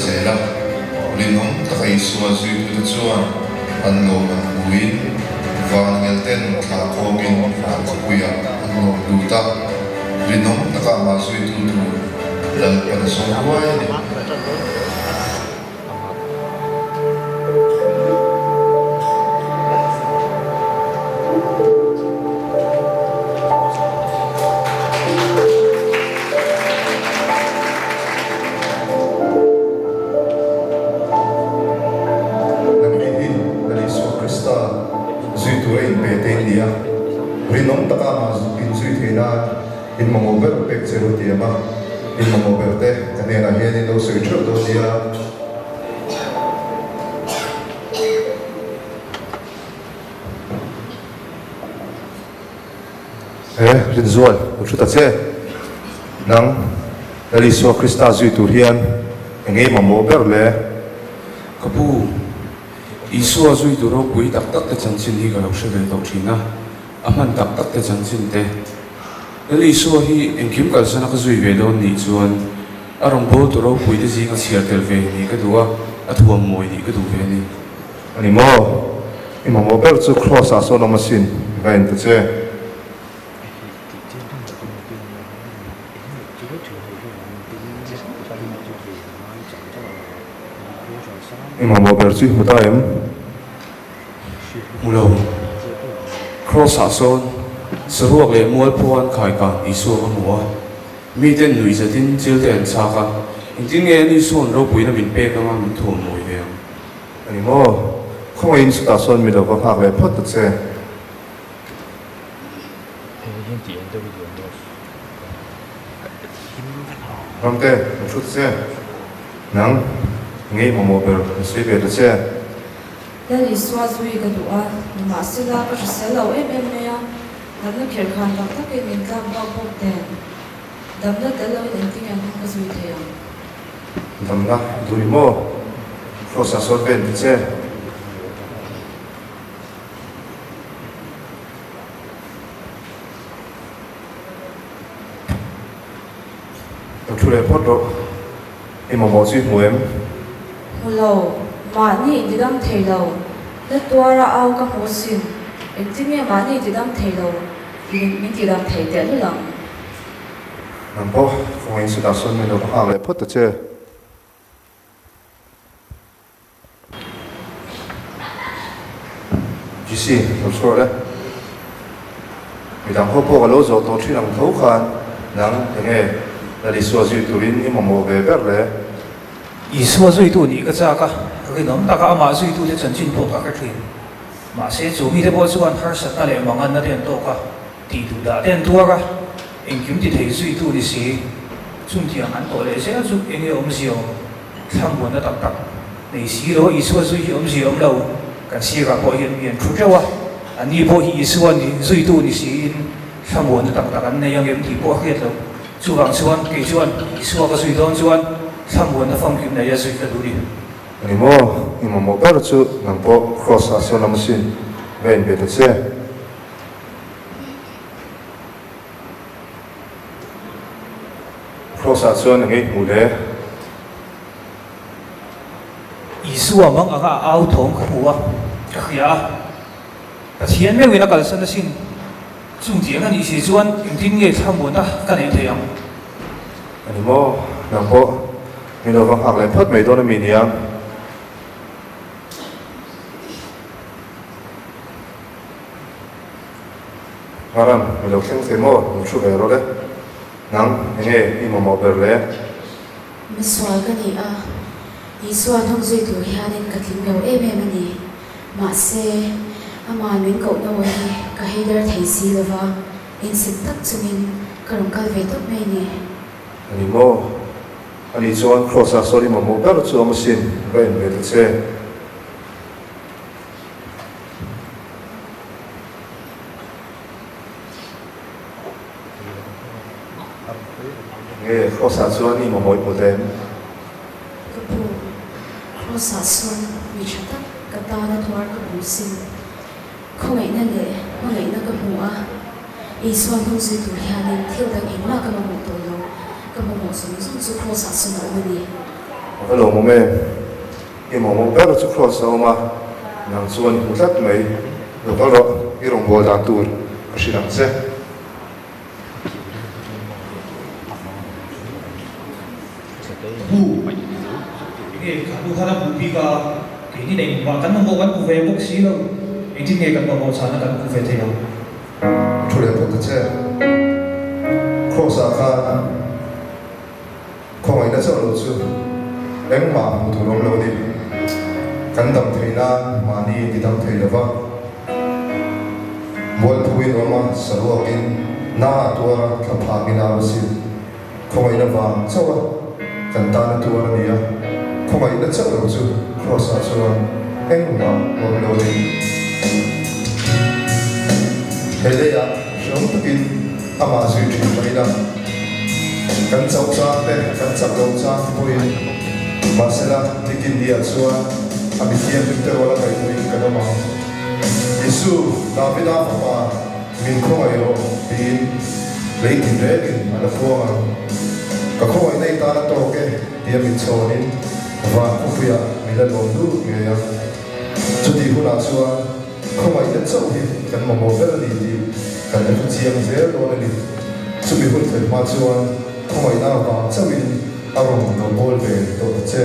zel a, rinawm taka Isua zuitute chuan an lawm an hmuin vangelten thla khawmin van khawpuiah an lawm lut a, rinawm taka amah zuitu tur Lalpan a sawm ruai a ni. Nangni hi Lal Isua Krista zui tura inpe te in ni a, rinawm taka amah inzui thei nan In mamawh ber pek che u tiam a, in mamawh ber te ka hnenah hian in lo sawi theuh dawn nia. He Rinzual, lo thu ta che. Nang Lal Isua Krista zui tur hian eng nge i mamawh ber le? Ka pu, Isua zui tur ropui tak tak te chanchin hi ka lo hre ve tawh thin a. A hman tak tak te chanchin te. Lal Isua hi engkim kalsan a ka zui ve dawn nih chuan a rawngbawltu ropui te zinga chhiar tel ve nih ka duh a, a thuam mawi nih ka duh ve a ni. A ni maw? I mamawh ber chu Kraws ah sawn awm asin, va en ta che. I mamawh ber chu i hmu ta em? Hmu lo. Kraws-ah sawn saruak leh mual phuan khaikan Isua ka hmu a, miten nuih zatin chil te an chhak a, engtin nge ani sawn ropuina min pek anga min thuam mawi ve ang? A ni maw? Khawngaihin chutah sawn mi lo va nghak leh phawt ta che. Ramte, lo thu ta che. Nang, ngei mamawh ber min sawi ve ta che. Lal Isua zui ka duh a, nimahsela ka hrisel lo em em mai a, damna kher khan tak takin min tlak bak bawk nen, damna tel loin engtin nge hmang ka zui thei ang? Damna i duh ni maw? Kross-ah sawn ven ta che. Lo thu leh phawt rawh. I mamawh chu i hmu em? Hmu lo, mahni intidam thei lo. Na tuara au ka hmu asin. Engtin nge mahni intidam thei lo min tidam thei teh lul ang? Nang pawh kawngin chutah sawn min lo va nghak leh phawt ta che. GC, lo chhuah le. Midang ho pawh ka lo zawh tawh thin ang tho khan nang enge Lal Isua zui turin i mamawh ve ber le? Isua zuitu nih ka chak a, rinawm taka amah zuitute chanchin pawh ka hre thin. Mahse chu mite pawh chuan harsatna leh manganna te an tawk a, tih duh dah te an tuar a, engkim ti thei zuitu ni si. Chungtiang an tawh leh zel chu enge awmzia awm? Thlamuanna tak tak nei si lo, Isua zui hi awmzia awm lo. Kan sirah pawh hian mi an thu teuh a, anni pawh hi Isua ni zuitu ni siin thlamuanna tak tak an nei ang em tih pawh a hriat loh. Chuvang chuan kei chuan Isua ka zui dawn chuan thlamuanna famkim nei a zui ka duh ni. A ni maw? I mamawh ber chu nang pawh Kraws ah sawn lam asin va en ve ta che. Kraws ah chuan engei hmuh le? Isua mang anga a au thawm ka hmu a, ka hria a. Pathian meuhin a kalsan asin. Chung tiang a nih si chuan engtin nge thlamuanna ka neih theih ang? A ni maw? Nang pawh min lo va nghak leh phawt mai dawn a mi nia? Ngaram, mi lo thleng thei maw? Lo thu ve rawh le. Nang, enge i mamawh ber le? Misual ka ni a, Isua hnung zui tur hianin ka tling lo em em a ni. Mahse, amah min kohna aw hi ka heider thei si lo va, insit tak chungin ka rawn kal ve tawp mai ni. A ni maw? A nih chuan Kraws-ah sawn i mamawh ber chu awm asin, va en ve ta che. Nge Kross-ah chuan i mamawh i hmu ta em? Ka pu, Kross-ah chuan mi tha tak ka tana tuar ka hmu sin. Khawngaihna leh hmangaihna ka hmu a, Isua hnung zui tur hianin thil dang engmah ka mamawh tawh lo, ka mamawh zawng zawng chu Kross-ah chuan a awm a ni. A va lawmawm em? I mamawh ber chu Kraws a awm a, nang chuan i hmu tlat mai. Lo kal rawh, i rawngbâwl dan tur ka hrilh ang che. Pu, enge kha nu khan a hmuh bik a, keini nei mah kan mamawh kan hmu ve bawk si lo, engtin nge kan mamawh chhana kan hmu ve thei ang? Thu leh phawt ta che. Kraws-ah khan khawngaihna chauh lo chu engmah hmuh tur awm lo a ni. Kan dam theih nan mahni ti dam thei lo va. Mualphuin awm a, saruakin na a tuar a, thlaphangin a au asin. Khawngaihna vang chauh a kan tan a tuar a ni a, khawngaihna chauh lo chu Kraws-ah chuan engmah awm lo a ni. He leiah hreawm takin amah zui thin mai ila, kan chauh chang te, kan chak lo chang te pawhin mahsela nikin ni ah chuan a mithianghlim te rual a kaihpui kan awm ang. Isu, Davida fapa, Min khawngaih rawh tiin lei tin rengin a la fuang ang. Ka khawngaih nei tan a tawk e tia min chhawnin van khawpuiah min la lawm lut ngei ang. Chutih hunah chuan khawngaihna chauh hi kan mamawh ber a ni tih kan la hre chiang zel dawn a ni. Chumi hun thlen hma chuan khawngaihna avang chauhin a rawn lo bawl ve tawh ta che.